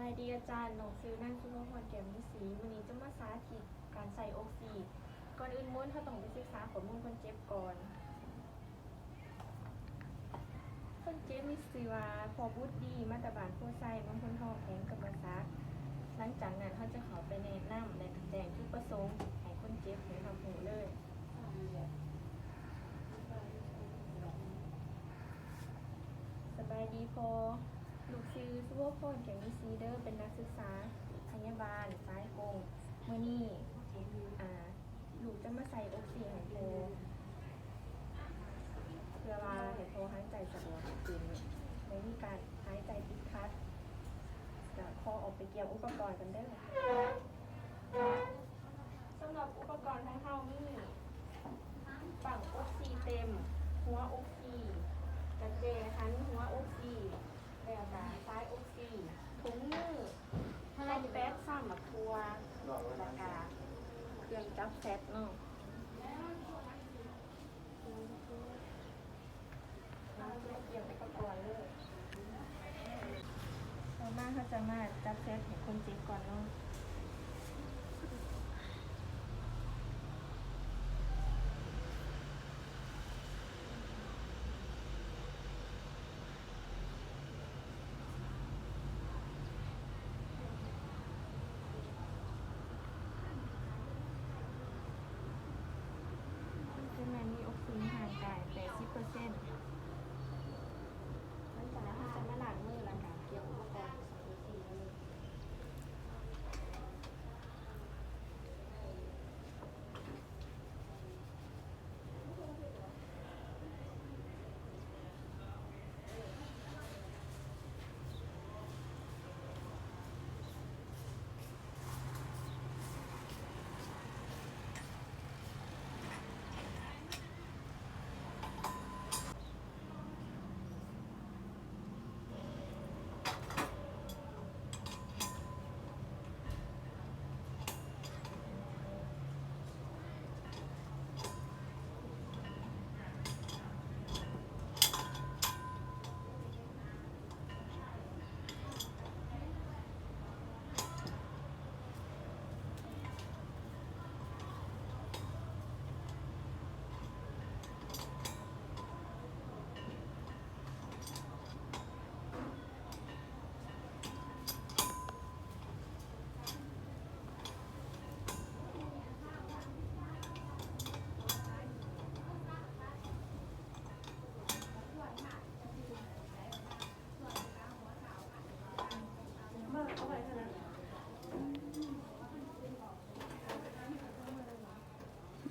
ສະບາຍດີອາຈານ, ນ້ອງຊື່ນາງສຸພາພອນ ແກ້ວມີສີ. ມື້ນີ້ຈະມາສາທິດການໃສ່ອົກຊີ. ກ່ອນອື່ນໝົດ ເຮົາຕ້ອງໄປສຶກສາຂໍ້ມູນຄົນເຈັບກ່ອນ. ຄົນເຈັບມີຊື່ວ່າ ພໍ່ບຸດດີ ມາແຕ່ບ້ານໂພໄຊ ເມືອງໂພນທອງ ແຂວງຈຳປາສັກ. ຫຼັງຈາກນັ້ນ ເຮົາຈະເຂົ້າໄປແນະນຳ ແລະ ແຈ້ງຈຸດປະສົງໃຫ້ຄົນເຈັບໄດ້ຮັບຮູ້ເລີຍ. ສະບາຍດີພໍ່, ລູກຊື່ສຸພາພອນ ແກ້ວມີສີເດີ, ເປັນນັກສຶກສາພະຍາບານສາຍກົງ. ມື້ນີ້ ອາ ລູກຈະມາໃສ່ອົກຊີໃຫ້ພໍ່ ເພື່ອວ່າໃຫ້ພໍ່ຫາຍໃຈສະດວກຂຶ້ນ, ບໍ່ມີການຫາຍໃຈຕິດຂັດ. ກະຂໍອອກໄປກຽມອຸປະກອນກ່ອນເດີ. ສຳລັບອຸປະກອນຂອງເຮົາມີ ບັ້ງອົກຊີເຕັມ, ຫົວອົກຊີ, ກະແຈຫັນຫົວອົກຊີ, ແລ້ວກະສາຍອົກຊີ, ຖົງມື, ຄອມແປັກ, ຊາມໝາກຖົ່ວ ແລ້ວກະເຄື່ອງຈັບແຊັດເນາະ. ເຮົາຈະມາກຽມອຸປະກອນເລີຍ. ຕໍ່ມາເຮົາຈະມາຈັບແຊັດໃຫ້ຄົນເຈັບກ່ອນເນາະ. ຄືແມ່ນມີອົກຊີໃນຮ່າງກາຍແປດສິບເປີເຊັນ. ຫຼັງຈາກນັ້ນເຮົາຈະມາລ້າງມື ແລ້ວກະກຽມອຸປະກອນໃສ່ອົກຊີເລີຍ.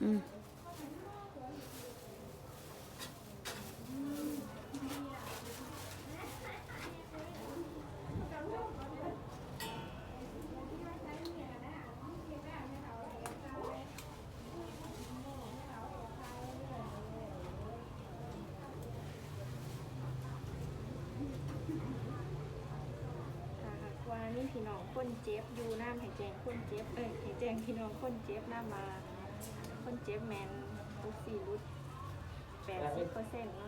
ອືມ. ຖ້າຫາກວ່າມີພີ່ນ້ອງຄົນເຈັບຢູ່ນຳ ໃຫ້ແຈ້ງຄົນເຈັບ, ເອີຍ ໃຫ້ແຈ້ງພີ່ນ້ອງຄົນເຈັບນຳວ່າ ຄົນເຈັບແມ່ນອົກຊີຫຼຸດ ແປດສິບເປີເຊັນເນາ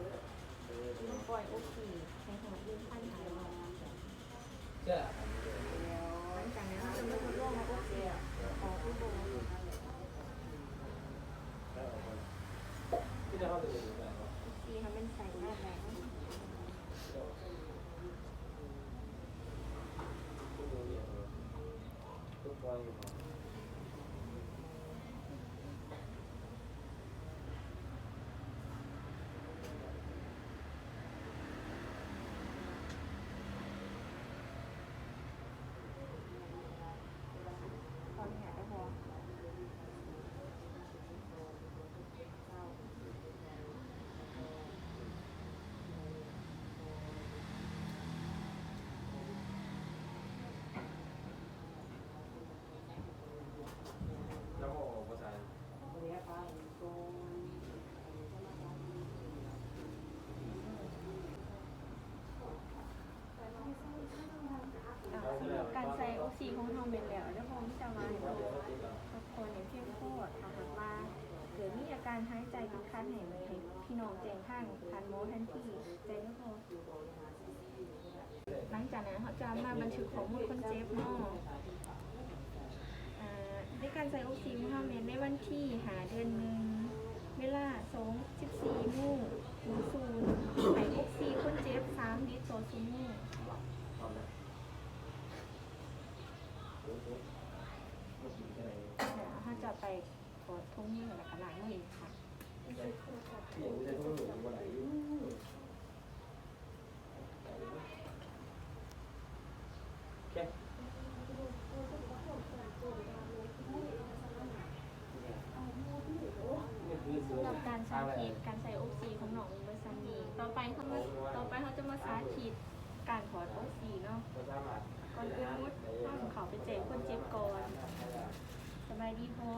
ະ. ປ່ອຍອົກຊີໃຫ້ຮອດໜຶ່ງພັນຫ້າຮ້ອຍ. ຫຼັງຈາກນັ້ນເຮົາຈະມາທົດລອງວ່າອົກຊີອອກຫຼືບໍ່. ອົກຊີເຮົາແມ່ນໃສ່ໜ້າແບບ. ຂໍອະນຸຍາດເດີພໍ່. ອ ທ່ານໃຫ້ ໃຫ້ພີ່ນ້ອງແຈ້ງທາງທ່ານໝໍທັນທີ ແຈ້ງແລ້ວພໍ. ຫຼັງຈາກນັ້ນເຮົາຈະມາບັນທຶກຂໍ້ມູນຄົນເຈັບເນາະ. ເອີ ໃນການໃສ່ອົກຊີຂອງເຮົາແມ່ນໃນວັນທີຫ້າ ເດືອນໜຶ່ງ ເວລາສອງ ສິບສີ່ໂມງ ສູນ ໃຫ້ອົກຊີຄົນເຈັບສາມລິດຕໍ່ຊົ່ວໂມງ. ແລ້ວເຮົາຈະໄປ ຖອດຖົງມື ແລ້ວກໍລ້າງມືອີກຄັ້ງ. ສຳລັບການສາທິດການໃສ່ອົກຊີຂອງນ້ອງມີເບິດສ່ຳນີ້. ຕໍ່ໄປເຮົາມາ ຕໍ່ໄປເຮົາຈະມາສາທິດ ການຖອດອົກຊີເນາະ. ກ່ອນອື່ນໝົດ ເຮົາຕ້ອງເຂົ້າໄປແຈ້ງຄົນເຈັບກ່ອນ. ສະບາຍດີພໍ່.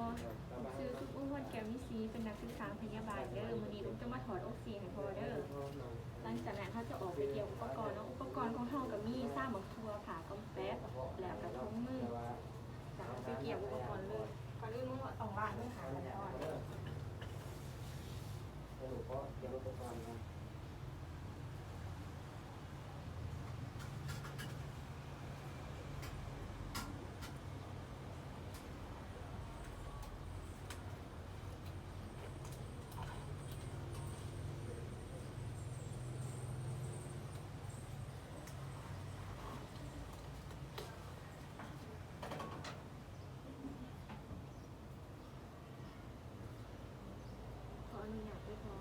ຊື່ ສຸກອຸພອນ ແກ້ວມີສີ ເປັນນັກສຶກສາພະຍາບານເດີ. ມື້ນີ້ລູກຈະມາຖອດອົກຊີໃຫ້ພໍ່ເດີ. ຫຼັງຈາກນັ້ນເຮົາຈະອອກໄປກຽມອຸປະກອນເນາະ. ອຸປະກອນຂອງເຮົາກໍມີຊາມໝາກຖົ່ວ, ຜ້າກຳແປດ ແລ້ວກໍຖົງມື. ຈະໄປກຽມອຸປະກອນເລີຍ. ກ່ອນອື່ນໝົດຕ້ອງລ້າງມືໃຫ້ສະອອນ. ຂໍອະນຸຍາດເດີພໍ່.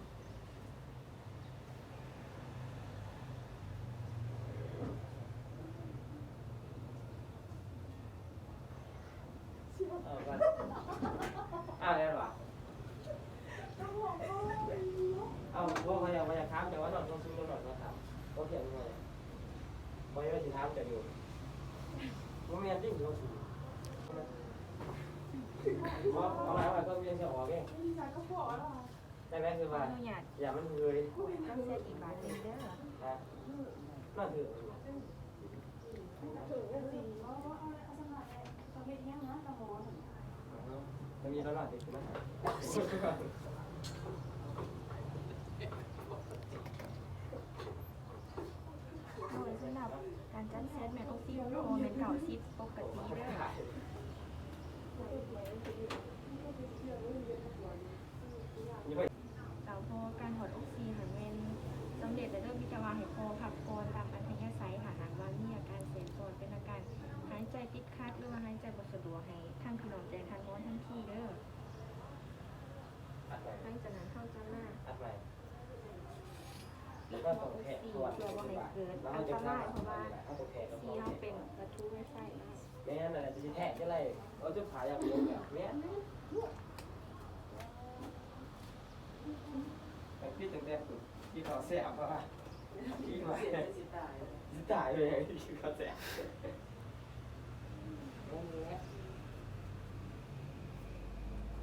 ເອົາກ່ອນ ອ້າວ ແລ້ວຫວາ? ເອົາ ບໍ່ ຂ້ອຍຢາກ ຂ້ອຍຢາກຖາມເຈົ້າວ່າ ນ້ອງ ນ້ອງ ນ້ອງ ນ້ອງ ນ້ອງຖາມ ບໍ່ ເພຍງ ຂ້ອຍ ຂ້ອຍວ່າຊິຖາມເຈົ້າຢູ່ ບໍ່ແມ່ນຕິ ນ້ອງ ບໍ່ ເອົາຫຼາຍ ເອົາຫຼາຍ ກໍຍັງຊິອອກເດ້. ຈັ່ງໃດຄືວ່າ ຂໍອະນຸຍາດ ຢ່າມັນເຮີຍ ຕ້ອງເຊັດອີກບາດໜຶ່ງເດີ. ຮະ? ນອນຖືກ ມັນມີຕະຫຼອດຕິ ຄືມັນ ໂດຍສຳລັບການຈັດເຊັດແມ່ນອົກຊີໂປຣແມ່ນເກົ້າສິບປົກກະຕິເດີ. ເຈົ້າພໍ່ ການຖອດອົກຊີຫັ້ນແມ່ນສຳເລັດແລ້ວເດີ, ມີແຕ່ວ່າໃຫ້ພໍ່ພັກຜ່ອນຕາມອັດທະຍາໄສ. ຖ້າຫາກວ່າມີອາການແຊກຊ້ອນ ເປັນອາການຫາຍໃຈຕິດຂັດ ຫຼືວ່າຫາຍໃຈບໍ່ສະດວກ ໃຫ້ທາງພີ່ນ້ອງແຈ້ງທ່ານໝໍທັນທີເດີ. ຫຼັງຈາກນັ້ນເຮົາຈະມາ ປິດຫົວອົກຊີ ເພື່ອບໍ່ໃຫ້ເກີດອັນຕະລາຍ ເພາະວ່າຊີເຮົາເປັນວັດຖຸໄຟຟ້າເນາະ. ແມ່ນນັ້ນແຫຼະ ຊິແທະຈັ່ງໃດ ເອົາຈຸດພາຍາກລົງແລ້ວ ແມ່ນ ແມ່ນ ແຕ່ປິດຕັ້ງແຕ່ກິນເຂົ້າແຊບ ເພາະວ່າກິນມາ ຊິຕາຍ ຊິຕາຍເລີຍ ກິນເຂົ້າແຊບ.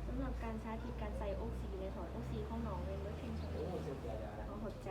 ສຳລັບການສາທິດການໃສ່ອົກຊີ ແລະ ຖອດອົກຊີຂອງນ້ອງແມ່ນເບິດພຽງສ່ຳນີ້. ຂໍຂອບໃຈ